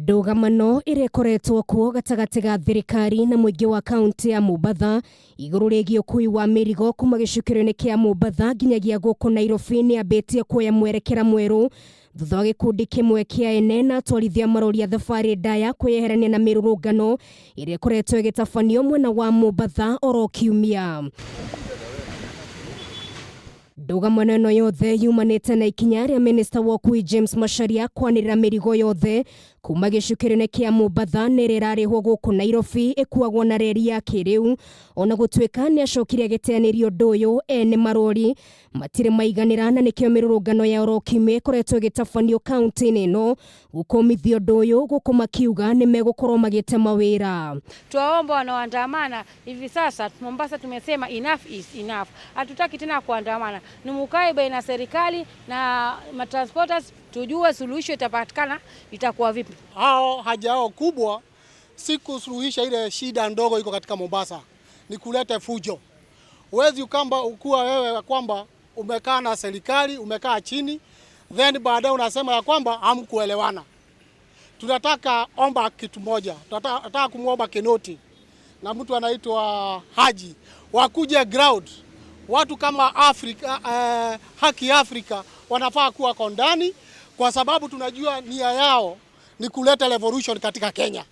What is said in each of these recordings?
Ndũgamano ĩrĩa ĩkoretwo kuo gatagatĩ ga thirikari na mũingĩ wa kaunti ya Mombatha igũrũ rĩgiĩ ũkui wa mĩrigo kuma gĩcukĩro-inĩ kĩa Mombatha nginyagia gũkũ Nairobi nĩ yambĩtie kuoya mwerekera mwerũ thutha wa gĩkundi kĩmwe kĩa ene na atwarithia marori a thabarĩ ndaya kwĩyeherania na mĩrũrũngano ĩrĩa ĩkoretwo ĩgĩtabanio mwena wa Mombatha oro kiumia. Ndũgamano ĩno yothe yumanĩte na ikinya rĩa minista wa ũkui James Macharia kwanĩrĩra mĩrigo yothe kuma gĩcukĩro-inĩ kĩa Mombatha na ĩrĩa ĩrarĩhwo gũkũ Nairobi ĩkuagwo na reri ya kĩrĩu. Ona gũtuĩka nĩ acokire agĩteanĩria ũndũ ũyũ, ene marori matirĩ maiganĩra na nĩkĩo mĩrũrũngano ya oro kiumia ĩkoretwo ĩgĩtabanio kaunti-inĩ ĩno gũkũmithia ũndũ ũyũ gũkũ makiuga nĩ megũkorwo magĩte mawĩra. Twaomba wanaoandamana hivi sasa Mombasa tumesema enough is enough. Hatutaki tena kuandamana. Ni mukae baina serikali na matransporters tujue suluhisho itapatikana itakuwa vipi. Hao haja yao kubwa si kusuluhisha ile shida ndogo iko katika Mombasa, ni kuleta fujo. Huwezi ukamba ukuwa wewe kwamba umekaa na serikali umekaa chini, then baadaye unasema ya kwamba hamkuelewana. Tunataka omba kitu moja, tunataka kumwomba Kinoti na mtu anaitwa Haji wakuje ground. Watu kama Afrika, Haki Afrika wanafaa kuwa ndani, kwa sababu tunajua nia yao ni kuleta revolution katika Kenya.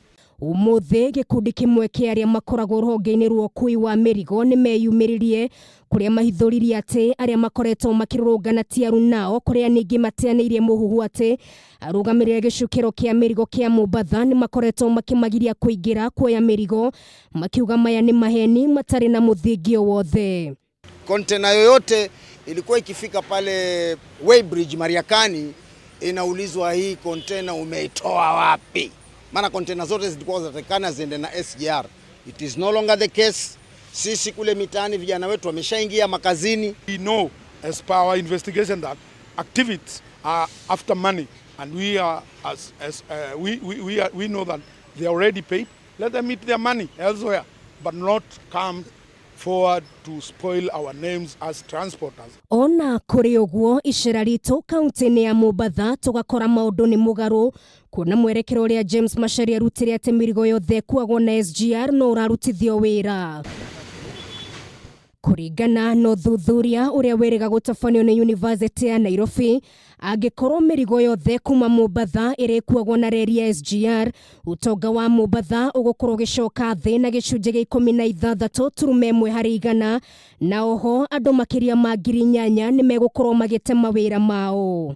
Umuthi gikundi kimwe kia aria makoragwo rũhonge-inĩ rwa ũkui wa mĩrigo nĩ meyumĩririe kũrĩa mahithũririe atĩ arĩa makoretwo makĩrũrũngana ti arunao kũrĩa ningĩ mateanĩirie mũhuhu atĩ arũgamĩrĩri a gĩcukĩro kĩa mĩrigo kĩa Mombatha nĩ makoretwo makĩmagiria kũingĩra kuoya mĩrigo makiuga maya nĩ maheni matarĩ na mũthingi o wothe. Kontena yoyote ilikuwa ikifika pale weighbridge Mariakani inaulizwa hii kontena umeitoa wapi? Maana kontena zote zilikuwa zinatakikana ziende na SGR. It is no longer the case. Sisi kule mitaani vijana wetu wameshaingia makazini. We know as per our investigation that activists are after money and we are as we know that they are already paid. Let them eat their money elsewhere, but not come forward to spoil our names as transporters. Ona kũrĩ ũguo icera ritũ kaunti-inĩ ya Mombatha tũgakora maũndũ nĩ mũgarũ kuona mwerekero ũrĩa James Macharia arutire atĩ mĩrigo yothe ĩkuagwo na SGR no ũrarutithio wĩra. Kũringana na ũthuthuria ũrĩa wĩrĩga gũtabanio nĩ University ya Nairobi, angĩkorwo mĩrigo yothe kuma Mombatha ĩrĩkuagwo na reri ya SGR, ũtonga wa Mombatha ũgũkorwo ũgĩcoka thĩ na gĩcunjĩ gĩa 16.1 harĩ igana, na oho andũ makĩria ma 8,000 nĩ megũkorwo magĩte mawĩra mao.